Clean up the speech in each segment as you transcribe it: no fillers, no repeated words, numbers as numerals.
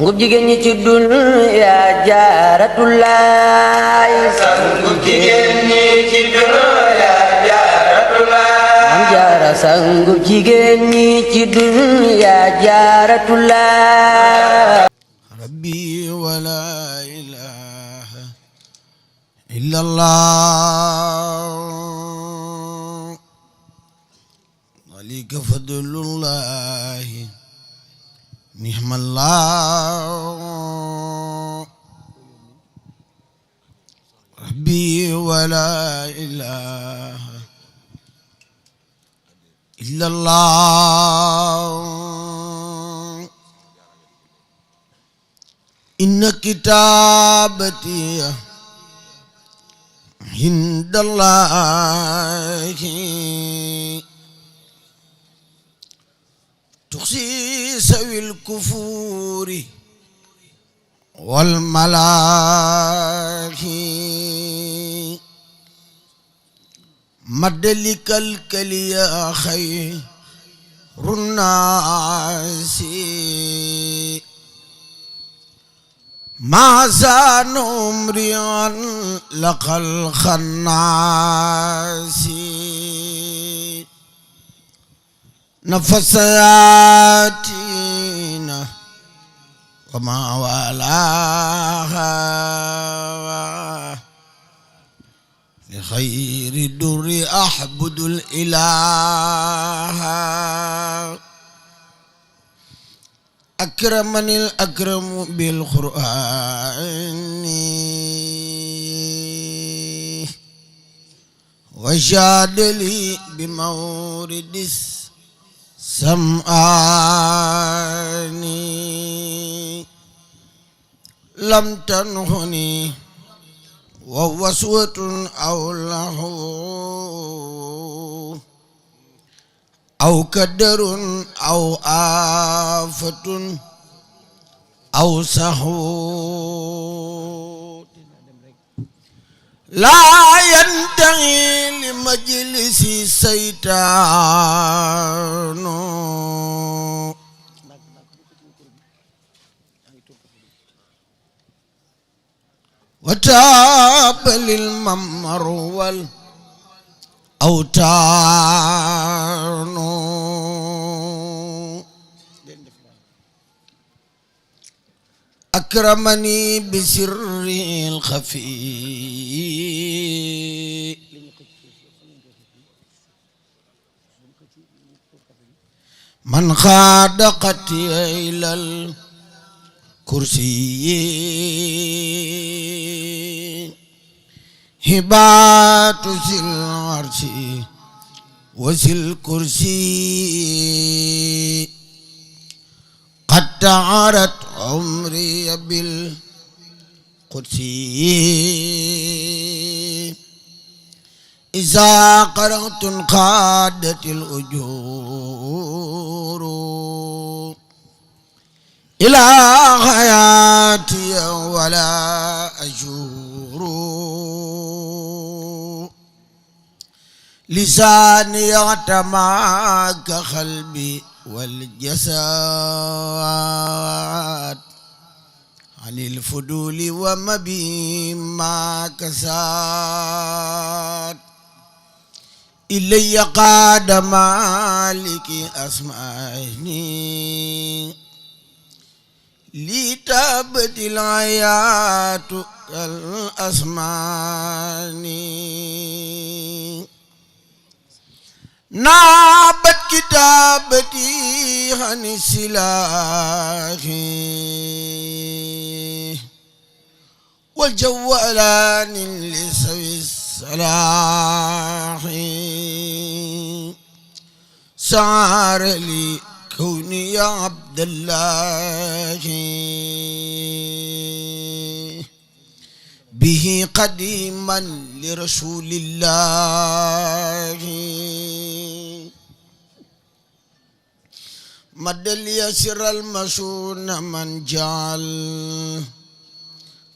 ngub jigéen ñi ci dunya jaaratullaay ngub jigéen ñi ci dunya jaaratullaay Maam Jaara sangub jigéen ñi ci dunya jaaratullaay rabbi wala ilaha illallah walika fadlullahi nihmallah rabbi wala ilaha illallah inna kitabati indallahi tuxsi sawil kufuri wal malaahi maddalikal kaliya xayrun naasi maazan umrian laqal xannaasi nafasayatina wama walaha li xayri durri ahbudul ilaha akramanil akramu bil qur'ani wa jadali bi mawridis sam'ani lam tanhuni wa waswatun aw lahu aw kadarun aw afatun aw sahut la yantahi li majlisi saytanu wa taaba lil mamar wal awtaanu akramani bi sirril xafi man xaada qatiya ilal kursiyi hibatu sil arsi wasil kursi qad ta'arat umri bil qudsi iza qara'tun qadatil ujuru ila hayati wala ajuru lisani yatamaka qalbi wal jasad anil fuduli wa mabima kasad ilayya qada maliki asma'ni li tabdil ayatu kal asmani nabat kitabati hani silahi wal jawalani li sawis salahi sarali kawni ya abdallahi bihi qadiman li rasulillahi madal yasiral masuna man jaal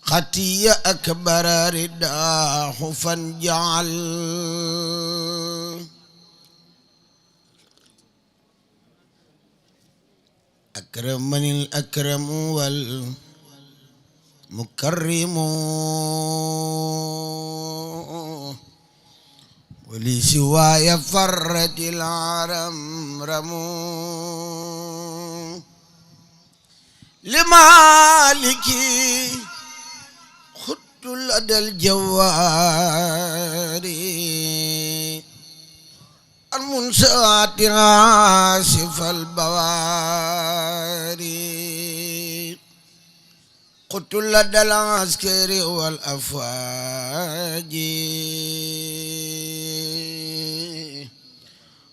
khatiya akbara ridahu fan jaal أكرمني الأكرم والمكرم ولي سواي فرت العرمرم لمالكي خدت لدى الجوار المنسات عاصف البواري قلت لدى العسكر والأفواج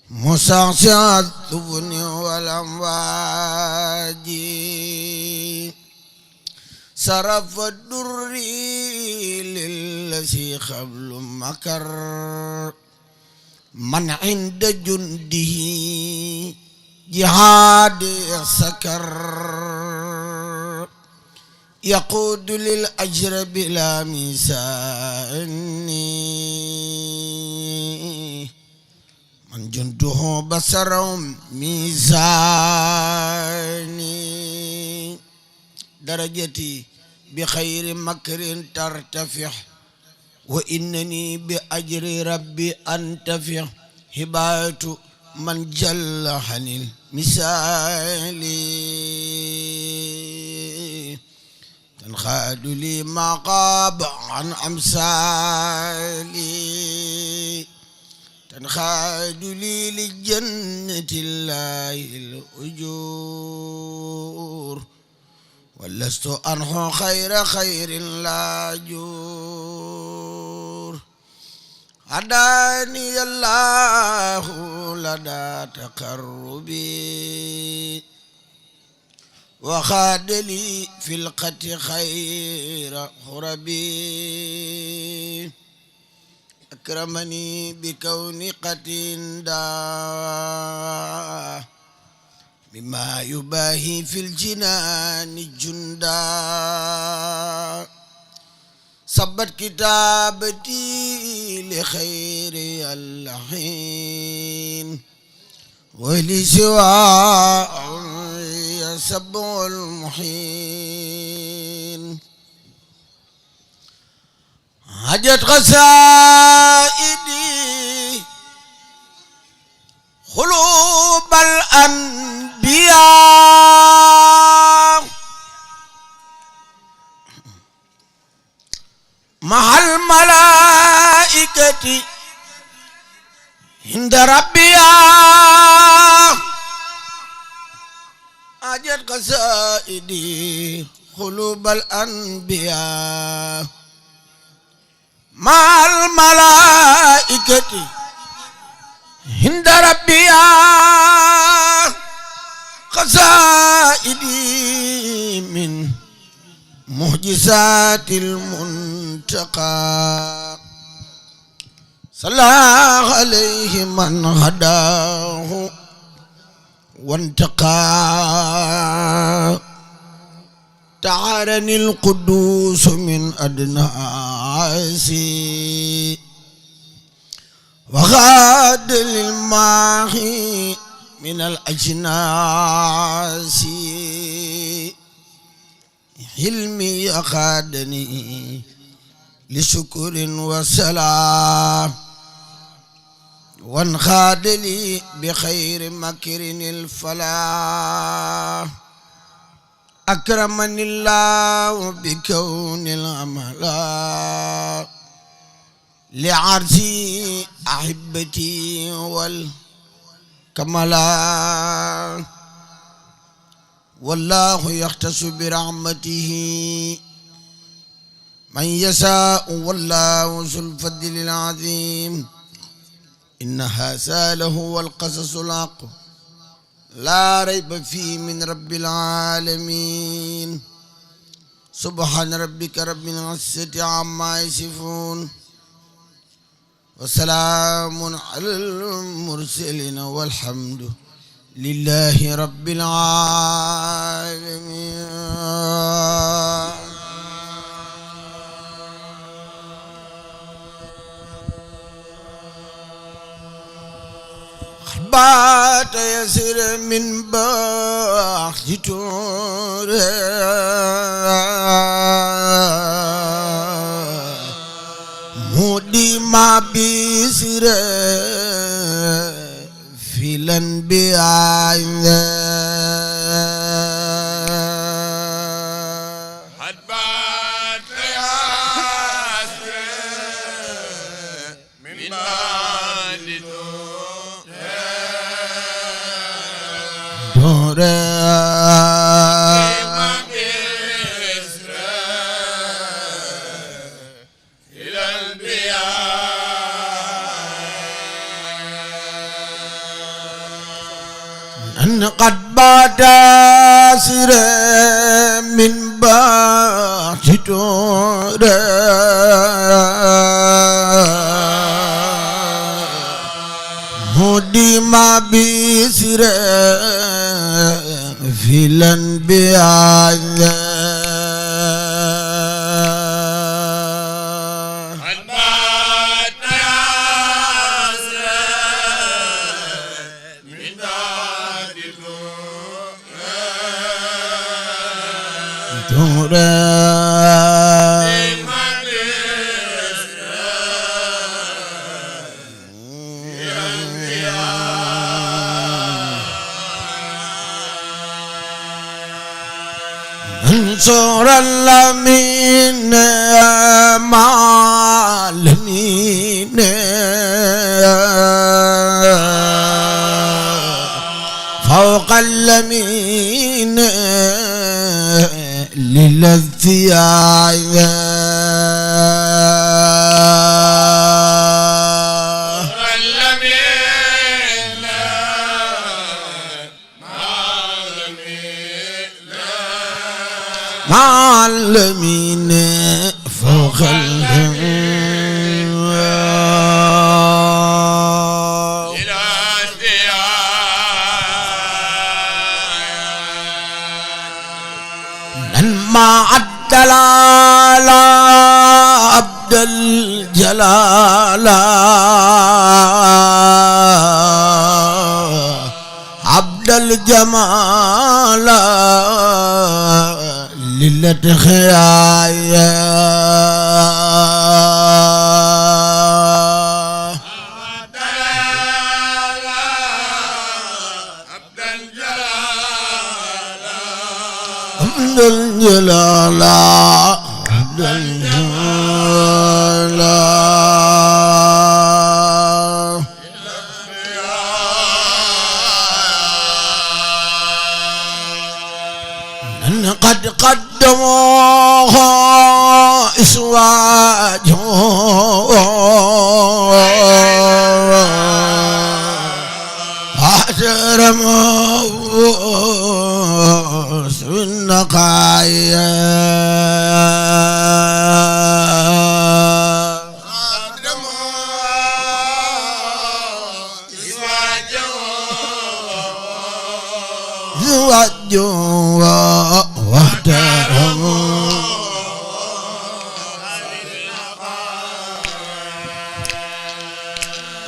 مسعسع الثبن والأمواج صرف الدر للذي قبل مكر من عند جنده جهاد سكر يقود للأجر بلا ميزان من جنده بصر ميزاني درجتي بخير مكر ترتفع وإنني بأجر ربي أنتفع هبات من جل عن المثال تنخاد لي ما غاب عن أمثالي تنخاد لي لجنة الله الأجور ولست أنه خير لا جور هداني الله لدى تقربي وخاد لي في القت خير خربي أكرمني بكون قت دا بما يباهي في الجنان جندا صبت كتابتي لخير اللحين ولسواء يسبع المحين هجت قصائدي قلوب الأنبياء مع الملائكة عند ربيا هجت قصائدي قلوب الأنبياء مع الملائكة عند ربيا قصائدي من معجزات المنتقى صلى عليه من هداه وانتقى تعارني القدوس من أدناسي وغاد للماحي من الأجناس حلمي أخادني لشكر وسلام وانخاد لي بخير مكر الفلاح أكرمني الله بكون العمل لعرسي أحبتي والكملا والله يختص برحمته من يشاء والله ذو الفضل العظيم إن هذا لهو القصص الحق لا ريب فيه من رب العالمين سبحان ربك رب العزة عما يصفون وسلام على المرسلين والحمد لله رب العالمين. تيسر من بخجتور مودي ما بيسر في الانبياء أن قد بات سر من بعد تور هدي ما بسر في الأنبياء انصر الأمين مع الأمين فوق الأمين للذياء معلمين فوق ما عدل على عبد الجلال عبد الجمال للتخيايا عبد الجلال عبد الجلال أن قد قدموها إسواجه أحترموا سوى النقايا زواجه واحترموا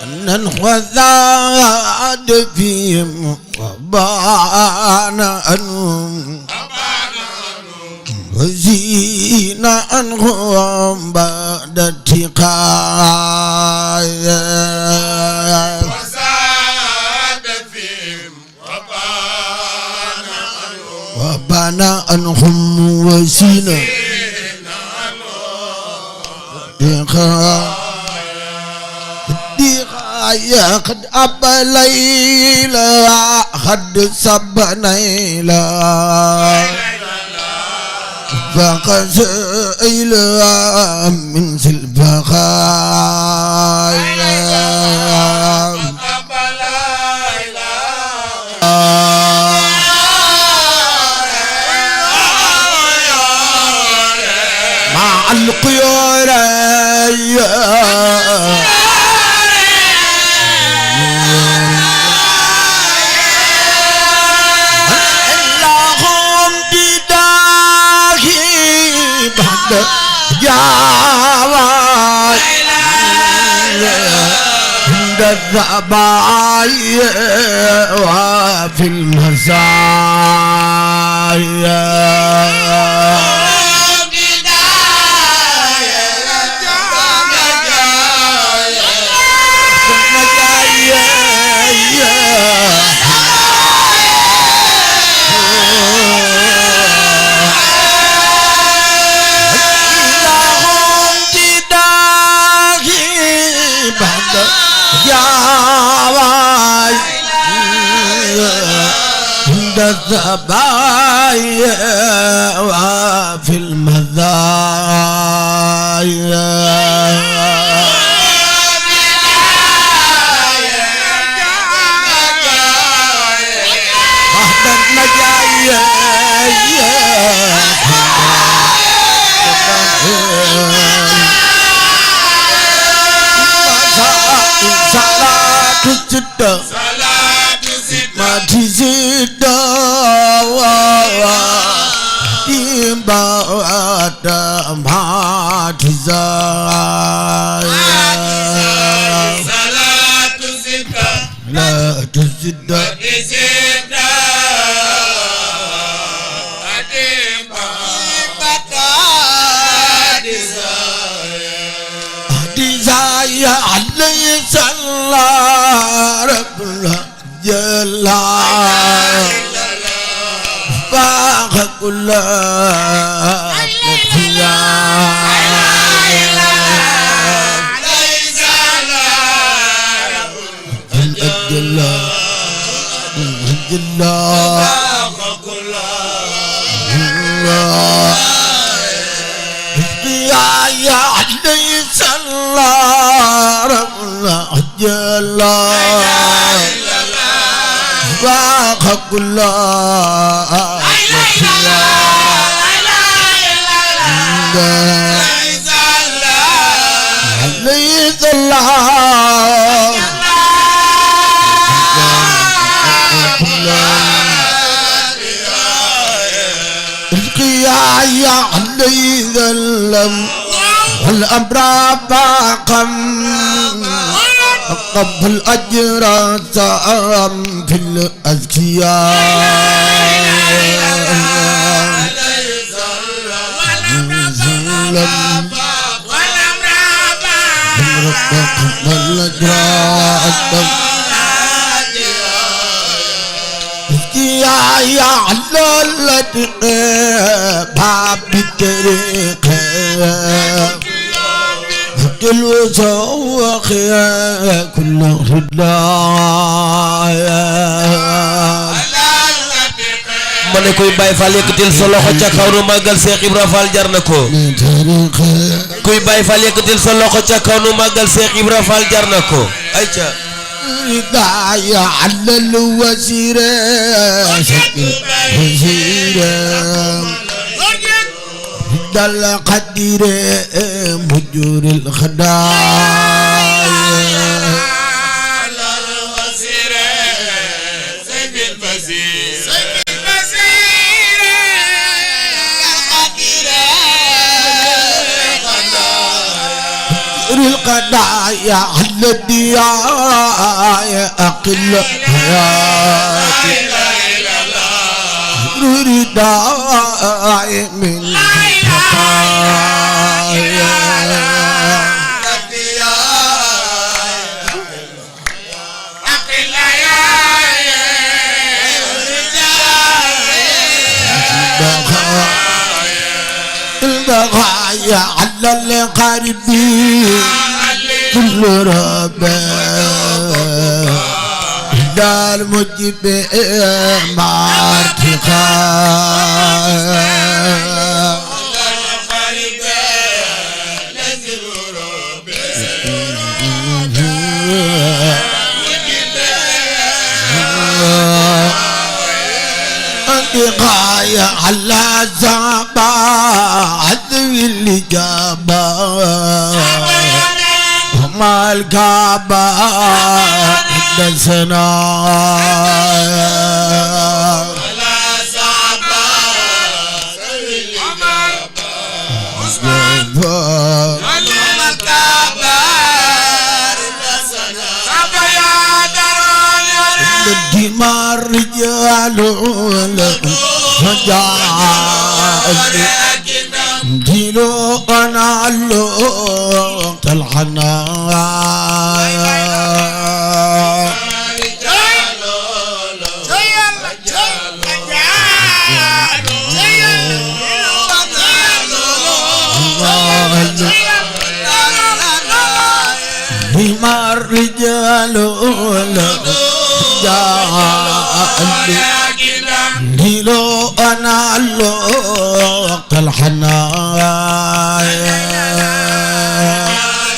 أن وزاد فيهم وبان أنهم وزين أنهم بعد اتقايا وبان أنهم وزين يا قد أبى ليلى قد سب نيلى فقد إلى من البخايا مع القيور جاوى عند الذبايا وفي المزايا الزبايا وفي المذايا بعد النجايا صلاة الستة ما تزيد بعد ما تزايا صلاة الستة لا تزيد دزايا عليه صلى ربنا جلال باغ كل يا علي صلى ربنا جلال باغ كل عليك الله يا عليك اللم والأمر باقم قبل أجر سام في الأذكياء يا علالة باب الطريق الوسوق كل هدايا ma ne kuy Baye Fall yëkkatil sa loxo ca kaw nu màggal Cheikh Ibra Fall jar na ko kuy Baye Fall yëkkatil sa loxo ca kaw nu màggal Cheikh Ibra Fall jar na ko ayca ردايا على الوزيرة دل قدير مجور الخدايا على الوزير سيف البزير القضايا على الديايا أقل حياتي رداي من حقايا البغايا على القاربين كل ربا دار مجيب مع ارتقاء ارتقاء على زعبا عدو اللي جابا وما الكعبة عند سنا ولا صعبة سوي اللي جابا ولا الكعبة عند سنا الرجال لهم مجال جيلو أنا اللو تلحنا بما الرجال لهم ليلو أنا اللو الحنايا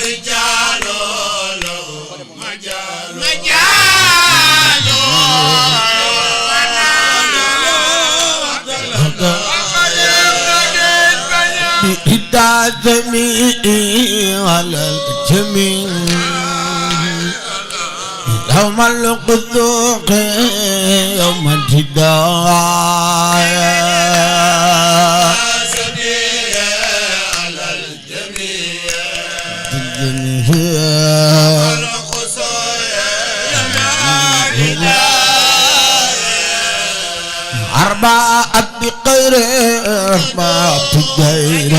رجال لهم مجال بإدى جميع على الجميع يوم القذوق يوم الجدايا على الجميع أربعة بغير أربعة بغير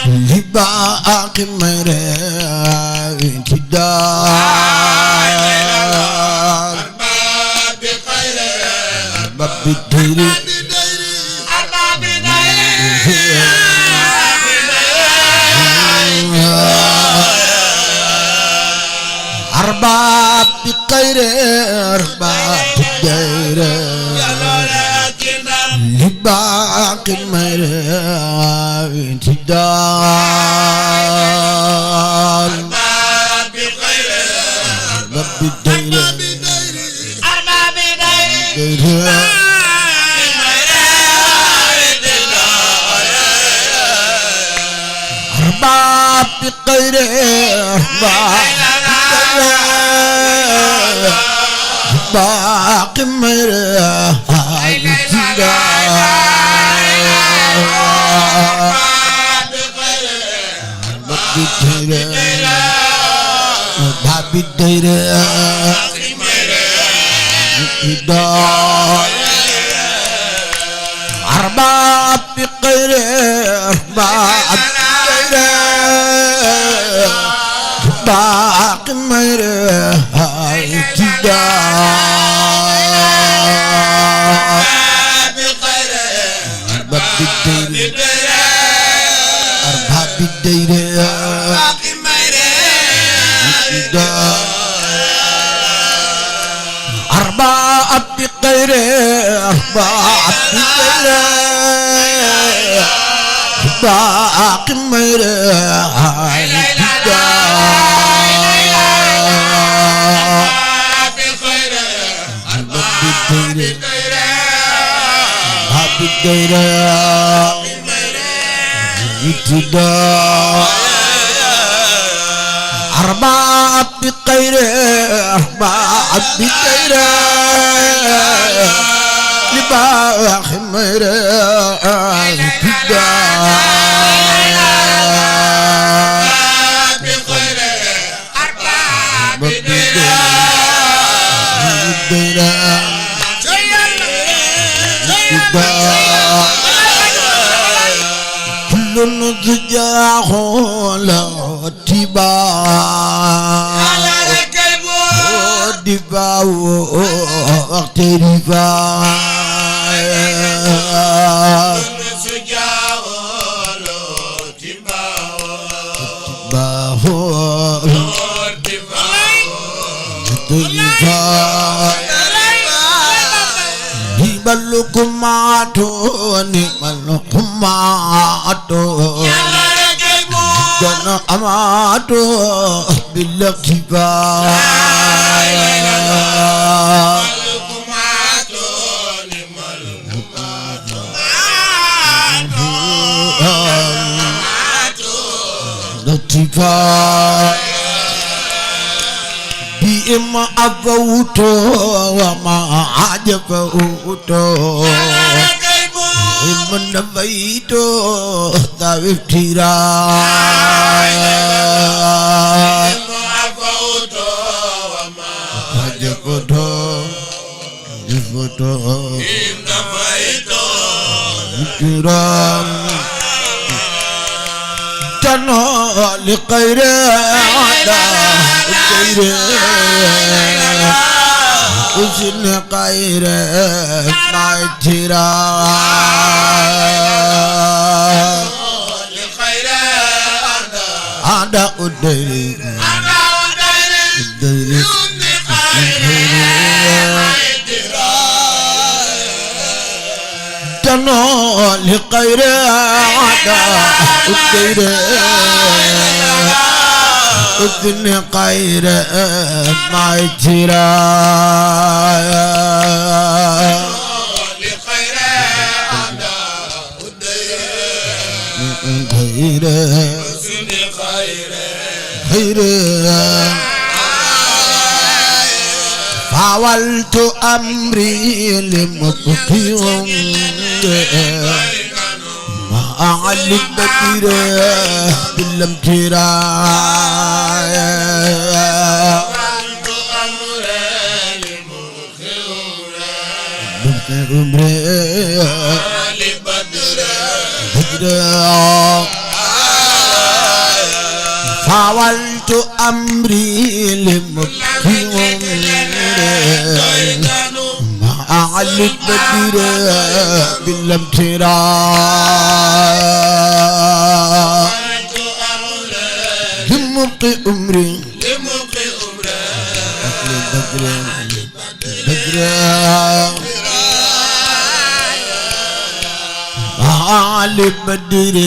لباقي ميرا انتدار أرباب خير أرباب الدير أرباب أرباب بغير أرباب الدير لباقي ميرا انتدار أرباب خير أرباب الدير أرباب أرباب بغير أرباب باقي مرا باب الدير أرباب بغير أرباب باقي مرا أرباب الدير أرباب الدير أرباب بغير أرباب بغير باقي مرا باب الدير ابتداء أرباب بغير أرباب بغير لباخ مرا ابتداء كل نضجاه له اتباع ودفاع واقترفاع بلكم عاتوني ملكم عاتو دنا أماتو بالكفاية ملكم عاتوني ملكم عاتو لطفاية بإما أفوتو وما عجبوتو إما نفيتو ذا افتراء إما أفوتو وما عجبوتو كرام تنو لخير عداء حسن خير مع احترام لخير عداء الدين الدين تنو لخير عداء الدين حسن خير مع احترام لخير خير حسن خير خير فعلت أمري لمبقيهم مع البدر بالامتراء فعلت أمري لمبقيهم مع البدر بالامتراء لمبقي أمري بدر مع البدر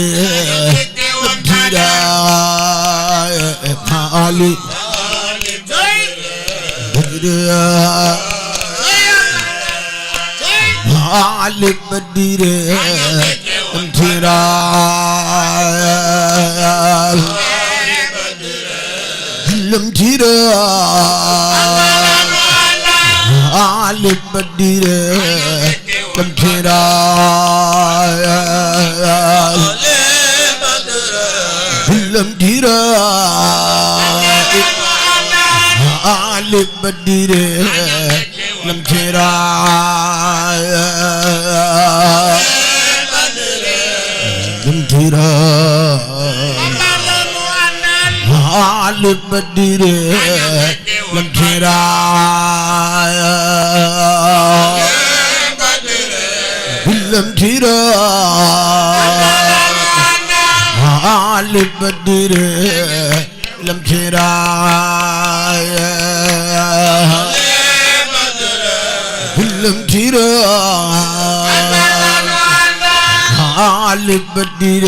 علي بدر علي بدر امتراء الامتراء علي بدر امتراء الامتراء علي بدر الامتراء علي بدر الامتراء الامتراء علي بدر الامتراء الامتراء علي بدر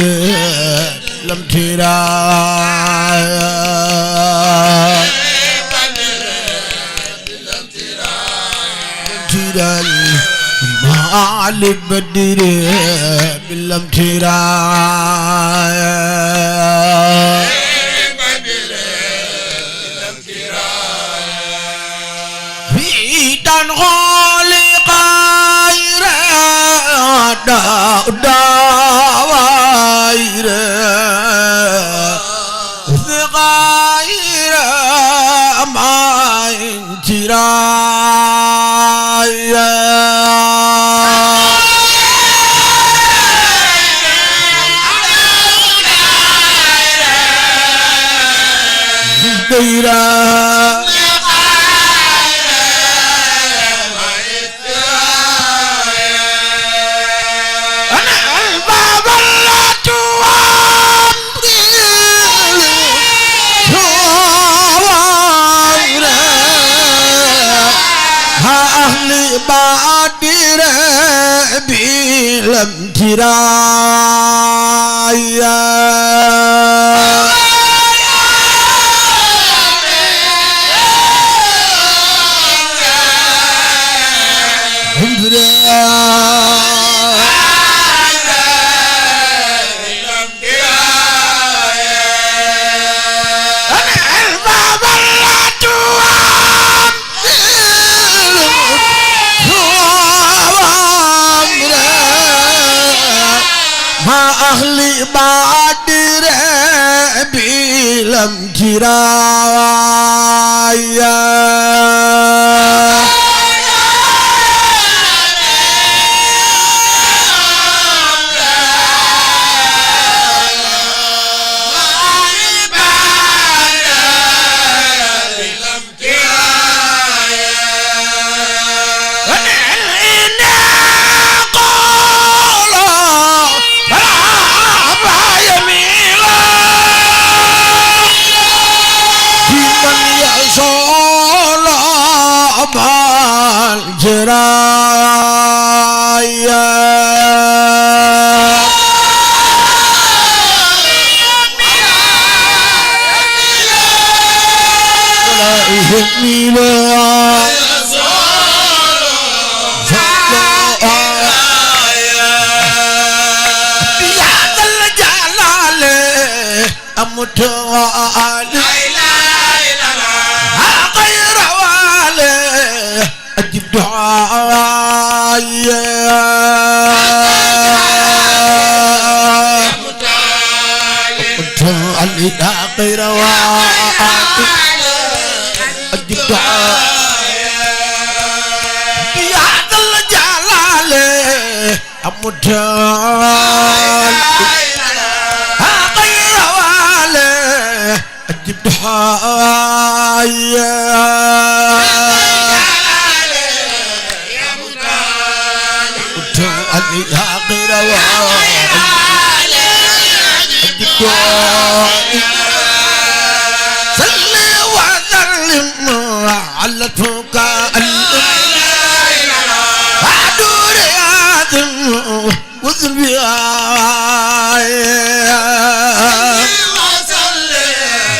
الامتراء علي بدر بالامتراء في تنغول غير دواير غير ما انترايا بادر بالامتراء أهلي بادر بالامتراء جميلا يا ذا الجلال أمتوالي غير والي أجب دعائي متوالي غير والي أجب دعائي يا ذا الجلال أمتوالي غير والي أجب دعائي يا غير صلي وسلم على الفقاء عدور آدم وذبياء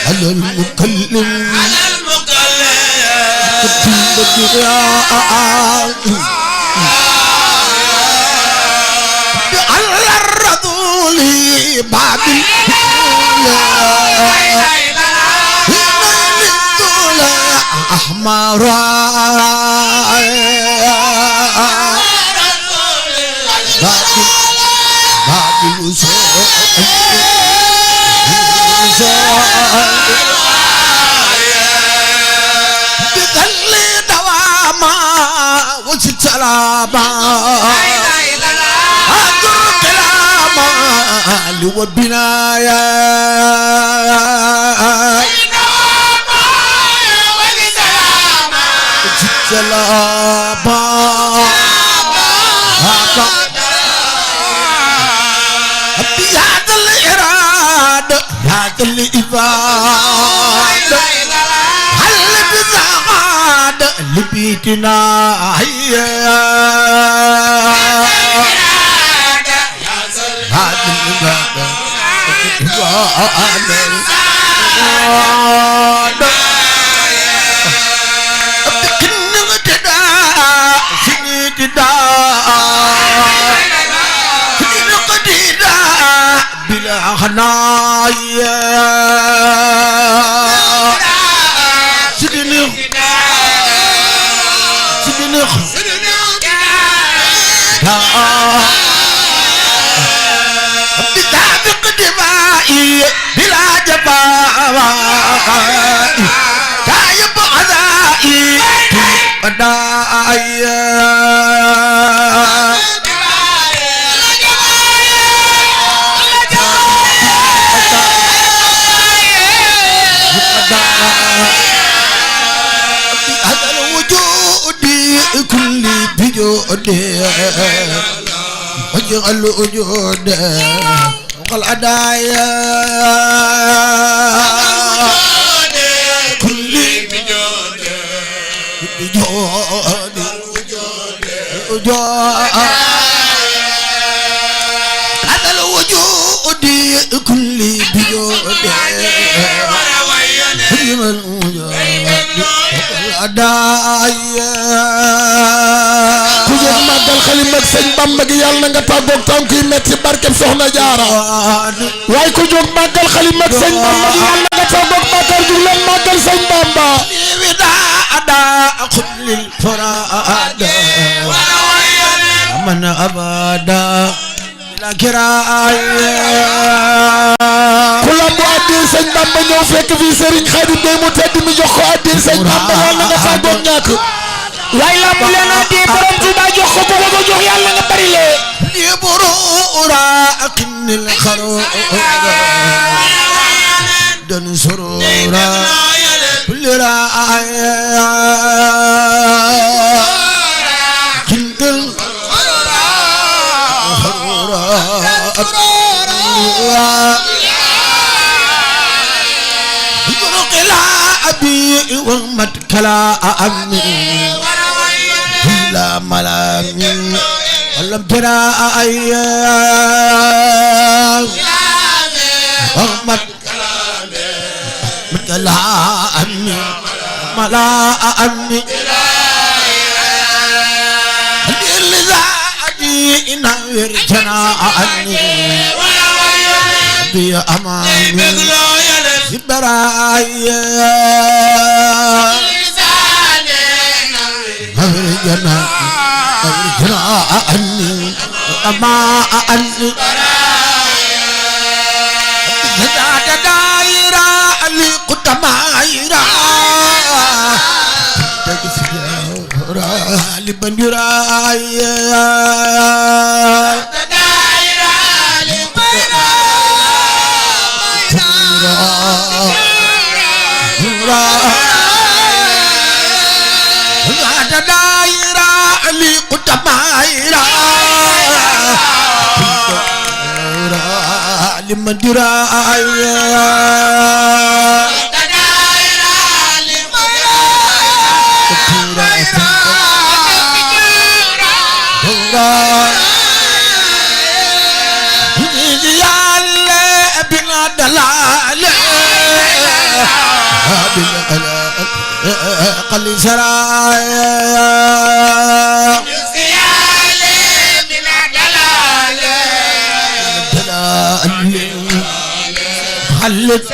على المكلم على الرذول بعد الدولة أحمر بعد الوصول بذل دواما وجد سلاما وبنايا سلاما هذا الإرادة هذا الإبادة هل بزغاد لبيتنا هيا هذا الإبادة بلا خنايا سيدنا بسابق دمائي بلا جفاء تايب عزائي بدائي هذا الوجود كل بجود واجعل وجود والعدايا كل بجود هذا الوجود كل بجود ku jóg màggal xalima ak sëñ Bamba gi yàlla na nga tàggoog tànk yi metti barkeb Soxna Jaara waaye ku jóg màggal xalima ak sëñ Bamba gi yàlla na nga tàggoog bàkkaar ju leen màggal sëñ Bamba lil faraada man abada la kiraaya ku lambu addi sëñ Bamba ñëw fekk fii Serigne Khadim Bey mu tedd mi jox ko addi sëñ Bamba yàlla nga tàggoog ñàkk waaye lambu leen addi borom Tuuba jox ko ko ko jox yàlla nga bari lee li burura aqnil xaroo dan surura لرعايا كندل برق العبي ومد كلا أمي بلا ملامي ولم ترى أيام ومد كلا أمي ملا أني لذاتي نور جناني بي أماني برايا نور جناني أما أني زاد دايرة لقدمايرة تكفيرا لبندرايا دايرة لقدمايرة زاد دايرة لقدمايرة لمن درايا دايرة لمن بنا دلال قل سرايا خلت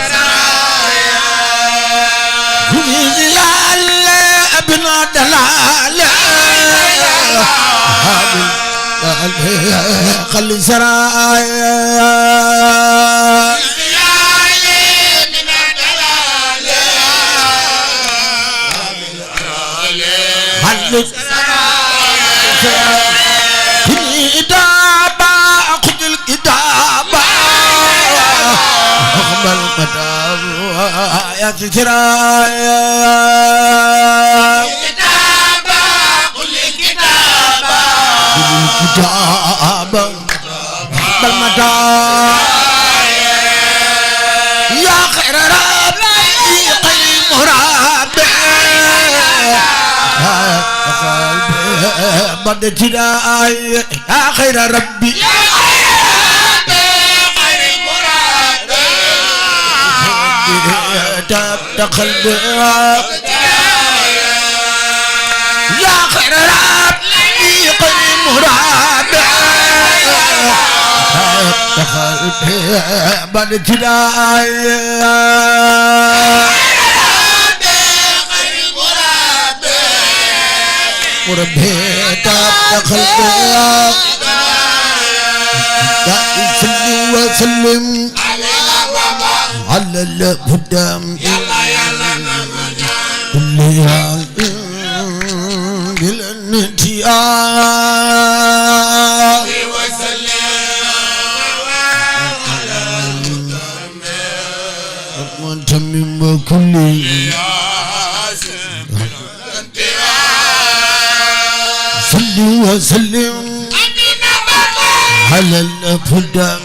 زلال ابن دلال خل سرايا خلت كتابا خذ الكتابا اقبل قدام يا ترايا كتابا قل كتابا كتابا اقبل مدام يا خير ربي قيم ربي بدت تراي يا خير ربي قلبي يا خير ربي قيم ربي قلبي بدت تراي وربي قلبي صل وسلم على الهدى كلها بالانتهاء وتمم كل صل وسلم على الهدى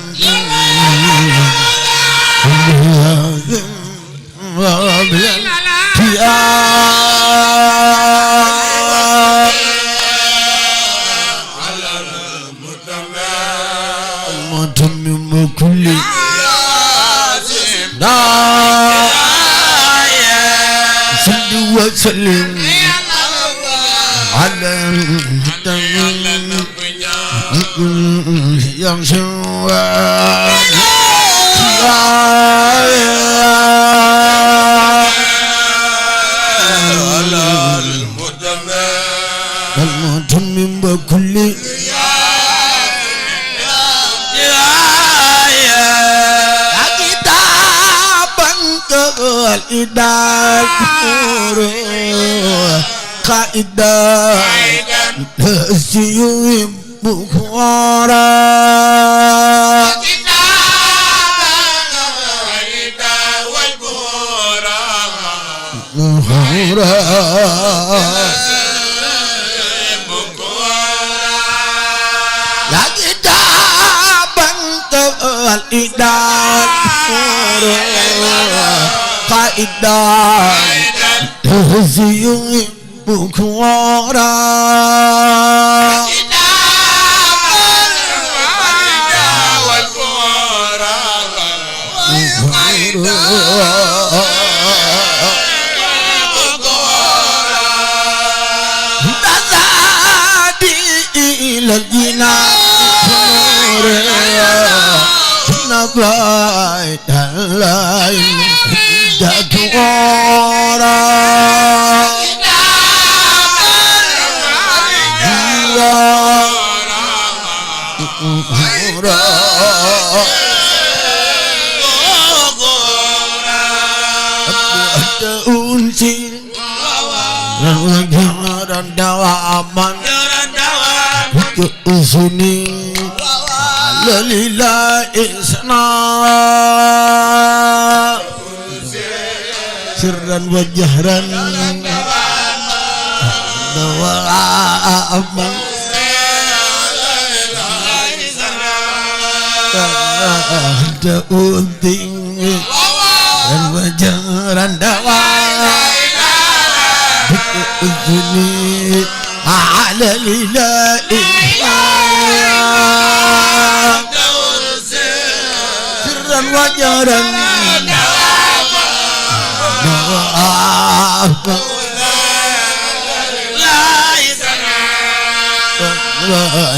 المتمم كل صل وسلم على المتمم بكل كتابا الإداء قائدا السيوف بخارا يا كتابا الإداء قائدا السيوف بخارا إلى الجنان نبات الليل حدة غورا unsil dan dawaman usuni lalila isna sirran wa jahran dawaman ada unting dan wajaran dawa bikuzuni ala lillahi sirran wajaran dawa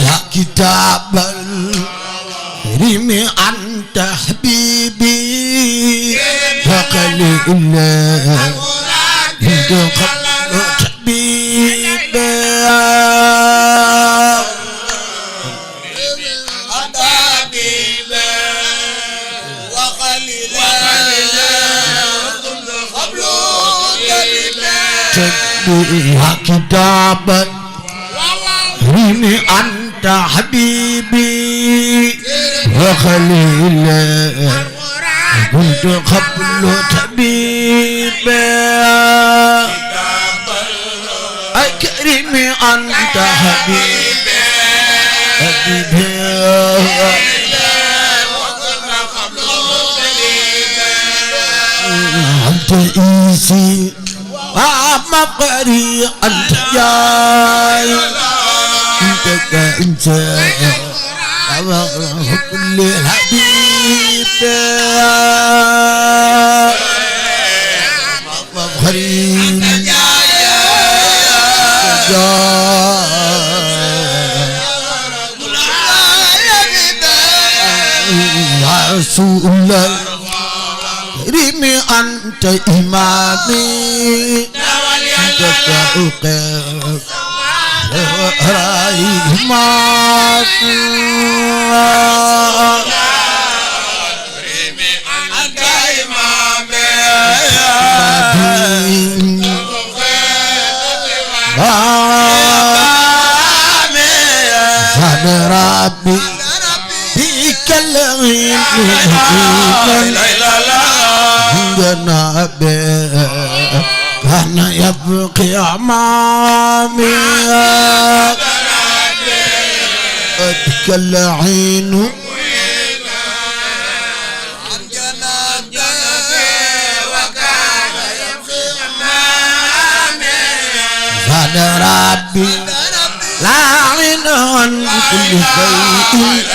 ya kitabal rimi anta habibi فقل الله عند قبل حبيبي تتبع كتابا رمي أنت حبيبي وخليل كنت قبل طبيبا أكرمي أنت حبيبي أنت إيسي ومقري أنت جاي أنت كل الحبيب مفخرين يا رسول الله رمي أنت إمامي أنت فوقك رحمة ربي فيك الغيب جنابي كان يبقي أمامي أتك العين زاد ربي لا غنى عن كل شيء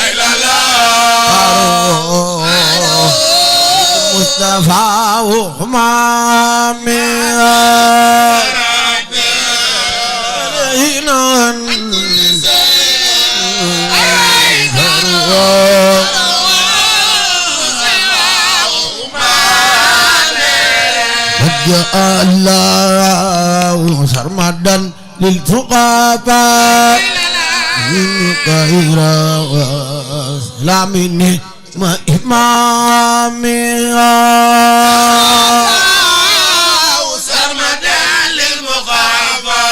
مصطفى وهمامي وجاء الله سرمدا للفقراء من خير وسلامني ما إمامي سرمدا للمخافى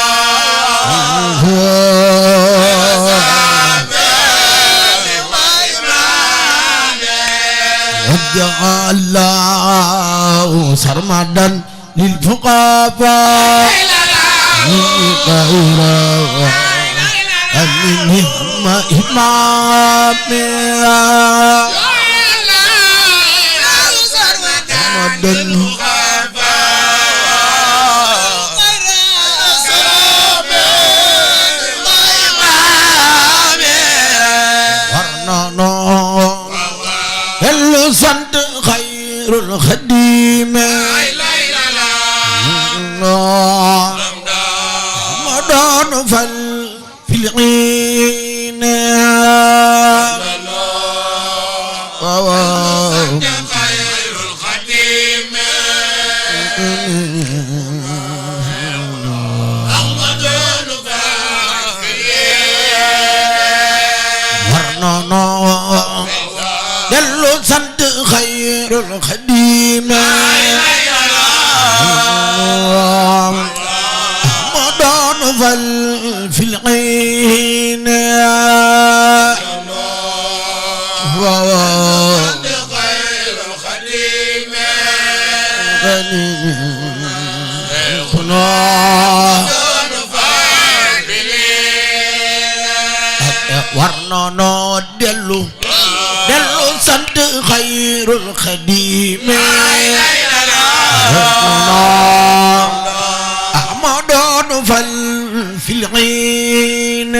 وجاء الله سرمدا للفقراء أمني ما إمامي مدن ورنانو اللي صند خير الخديم مدان فل في العين خير الخديم أحمد ورنا دلو سنت خير الخديم أحمد فل في العين خير الخديم ورنا دلو سنت خير الخديم أحمد فل في العين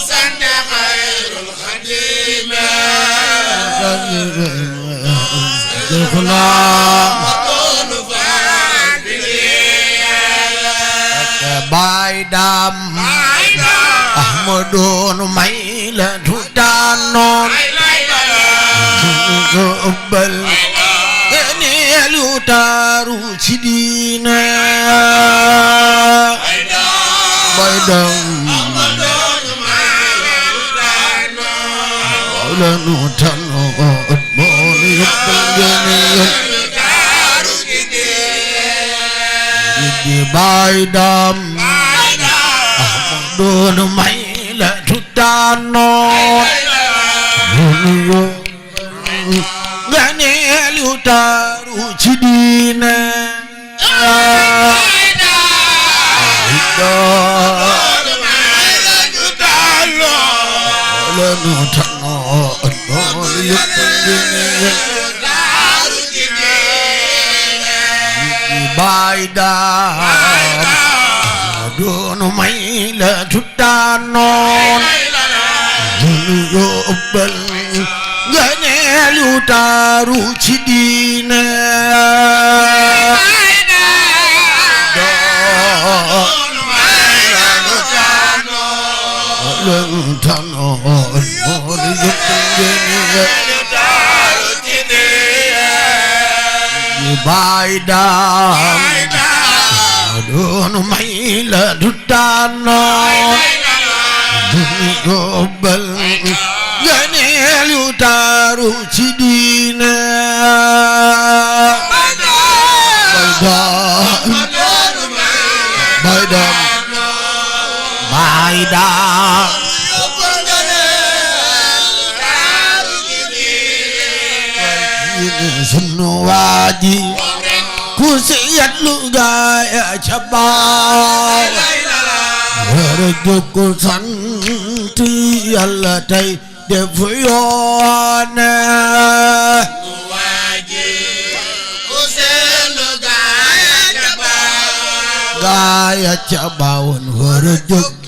سنت خير الخديم بايدام أحمدون ميلة دانون قبل نيل يتارو سدينا بايدام أولانو تانو أدمون يقبل جنيل بايدام أحمدون ميلة دانون غنيل يتارو سدينا أولانو تانو أدمون يقبل جنيل بايدام دون ميلة دانون يقبل غنيل يتارو سدينا لن تنول بايدام دون ميلة دانون يقبل غنيل يتارو سدينا بايدام sunu waaji ku siyat lu gaaya ca baaw war a jóg sant Yàlla tey def yoone waaji ku siyat lu gaaya ca baaw gaaya ca baawoon war a jóg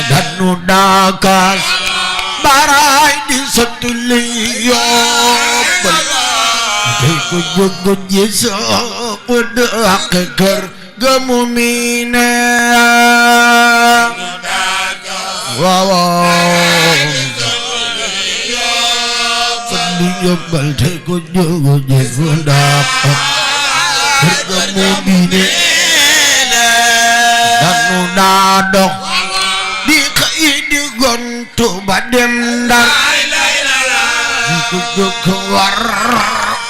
danu daakaas baraay di sottuli yobbal tey ko jóg ji soo dàq kër ga mu miine waaw sottuli yobbal tey ko jóg ji soo dàq kër ga mu miine danu daa dox gontu ba dem Ndar di ko jóg war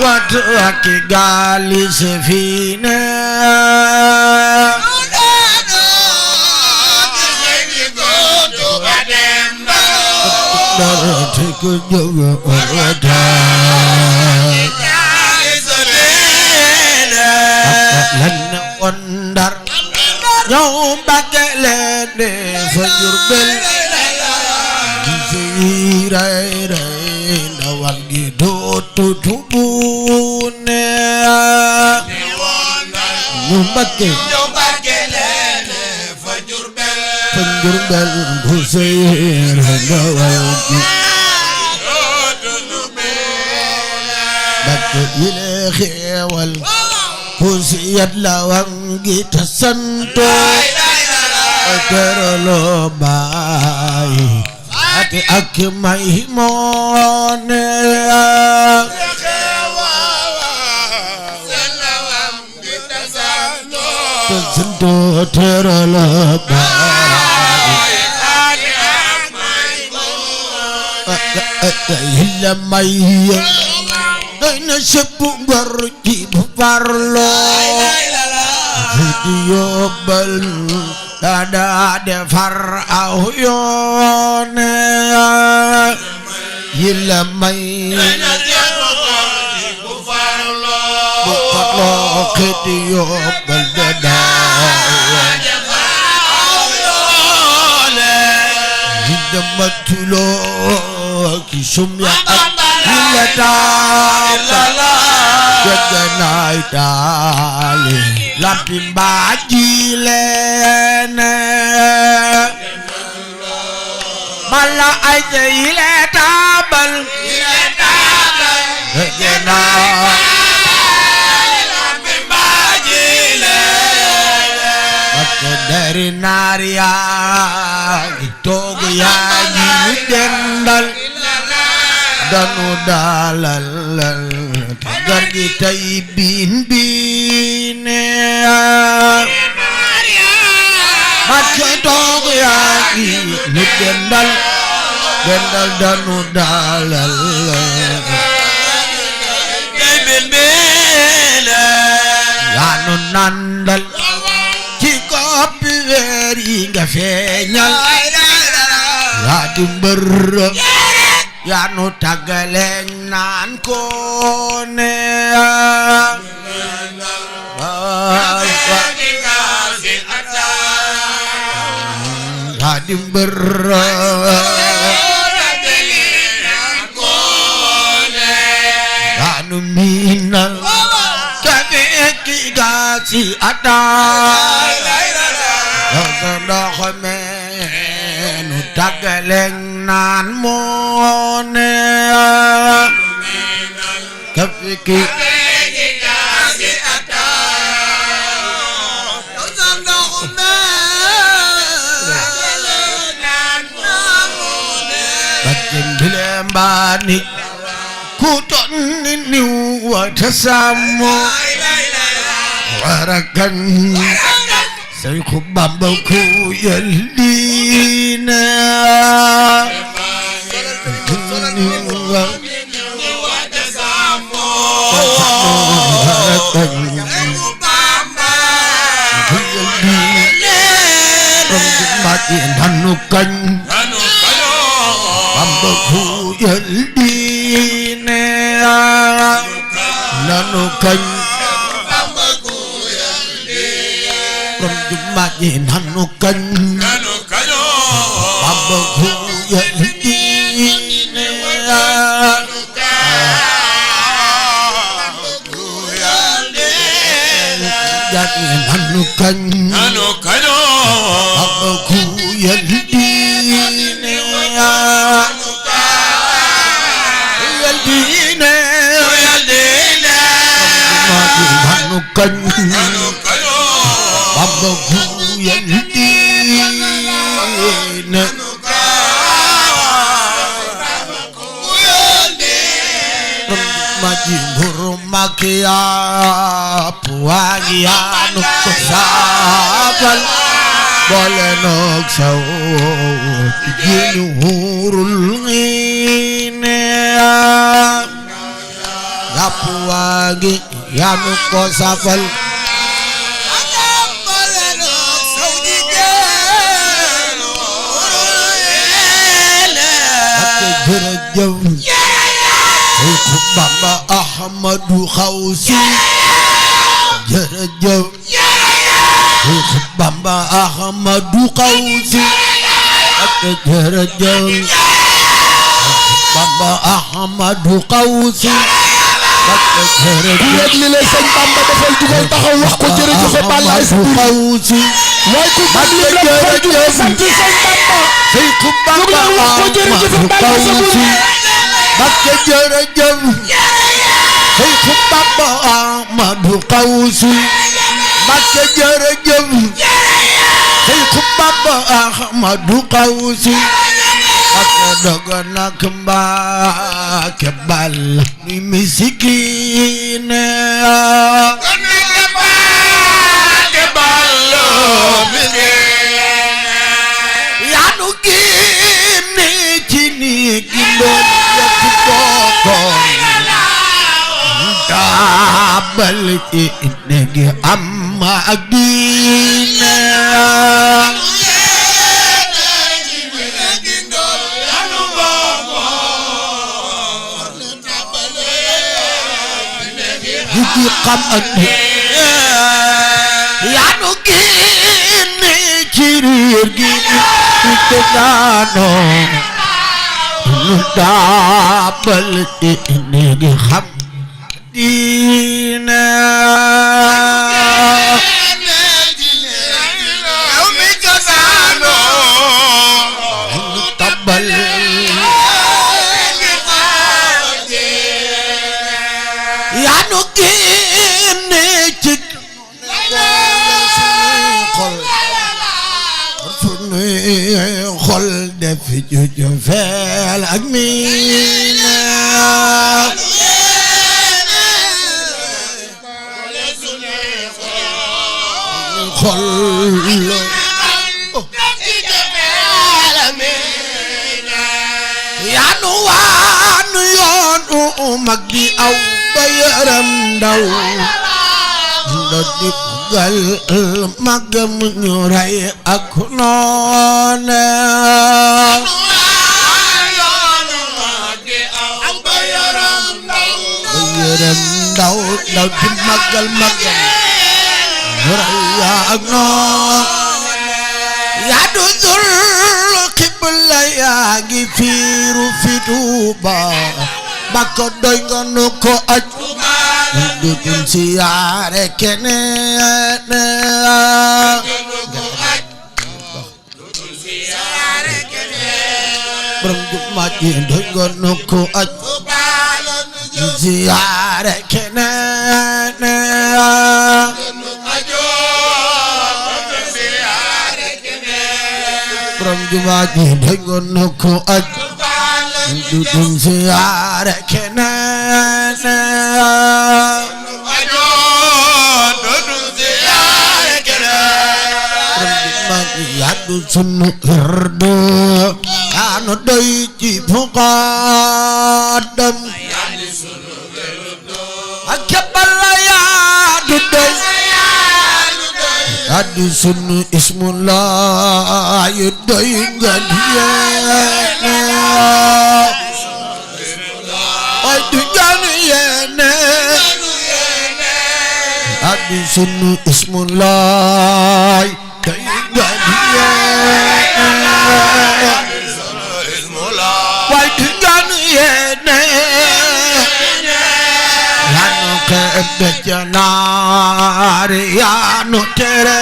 wat ak gaali safina di ko jóg war wat lan woon Ndar ñëw Mbàkke leen fa Jurbel ray ndawal gi dootu tubune ñu Mbàkke leen fa Jurbel bu seyir ndawal gi Mbàkke yile xeewal ku siyat la wang gi te santoo teraloo baay ati ak may moone te santoo teraloo baay illa may doy na sëpp ngor ci bu farloo di yóbbal daa defar aw yoone illa may bu farloo di yóbbal daa matuloo ki sumya ak illa taala jaganaay taale lampi mbaaji leene mala ay ile taabal jaganaay lampi mbaaji leene bakke dari naar yaa toogu yaa ji dendal danu dalal tagar gi tay bin bine bakke toogu yaa ji dendal danu dalal bin bine yaa nu nandal ci koppi weer yi nga feeñal yaa di mbër yaa nu tàggaleeg naan ko ne yaa di mbër yaa nu miinal kafe ki gaasi ataay yaa sa ndox meenu tàggaleeg naan moo ne kafe ki gaasi ataay yaa sa ndox meenu naan moo ne bakken bile mbaani ku ton ni niw wata samo warakan Seexu Bamba ku yal diine nanu kañ Bamba ku yal diine nanu kañ maji nanu kañ Bamba ku yal diine jaji nanu kañ Bamba ku yal diine yal diine maji nanu kañ Bamba ku yal diine maji nguru makiya puagi anu kusabal boleh nok saw jinu hurul ngine ya puagi anu kusabal jërëjëf Seexu Bamba Ahmadu Xawsi jërëjëf Seexu Bamba Ahmadu Xawsi jërëjëf Seexu Bamba Ahmadu Xawsi jërëjëf li lay sëñ Bamba dafay dugal taxaw wax ko jërëjëf Balla Xawsi way ku bari jërëjëf sant sëñ Bamba Seexu Bamba Ahmadu Xawsi Bakke jërëjëf Seexu Bamba Ahmadu Xawsi Mbakke jërëjëf Seexu Bamba Ahmadu Xawsi Mbakke dogo nak Mbakke bal mi misikine yaanu génne ci néegi ndoon yekk bokkoon taabal ci néegi am ak diine di xam ak diine yaanu génne ci riir gi te daanoo lu taabal ci néegi xam diine tabal yaa nu génne ci sunuy xol def ci feel ak miina xol yaa nu waan yoon mag di aw ba yaram ndaw ndo di bugal magam ñu ray ak noone ba yaram ndaw ndaw di magal magam yaa ak noon yaa du dul xibla yaa ngi fiiru fi Tuuba ba ko doy nga nu ko aj du dul siyaare keneen borom jumaa ji doy nga nu ko aj du siyaare keneen borom jumaa ji doy nga nu ko aj du dul siyaare keneen yaddu sunu irdo anu doy ci muqaddam ak balla yaddu doy yaddu sunu ismullah yu doy ngaliyene ay du jani yene yaddu sunu ismullah way di gan yene yanu kebe janaari yanu tere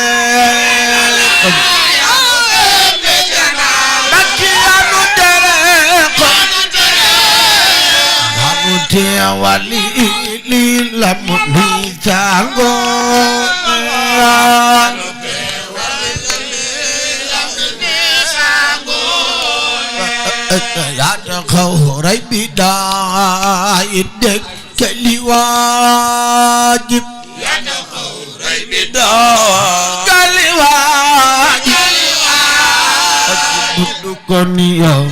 baki yanu tere yanu tewali lilamu nisango yaa taxaw rey bi daay dëkk keli waajib yaa taxaw rey bi daay keli waajib buddu kon yow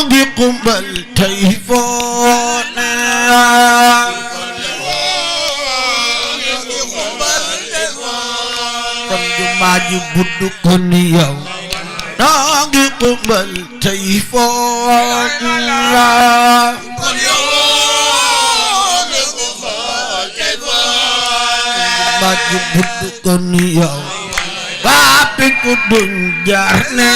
ngi kumbal tey foone kon jumaa ji buddu kon yow ngi kumbal tey foone jumaa ji buddu kon yow waa pinku duñ jaar ne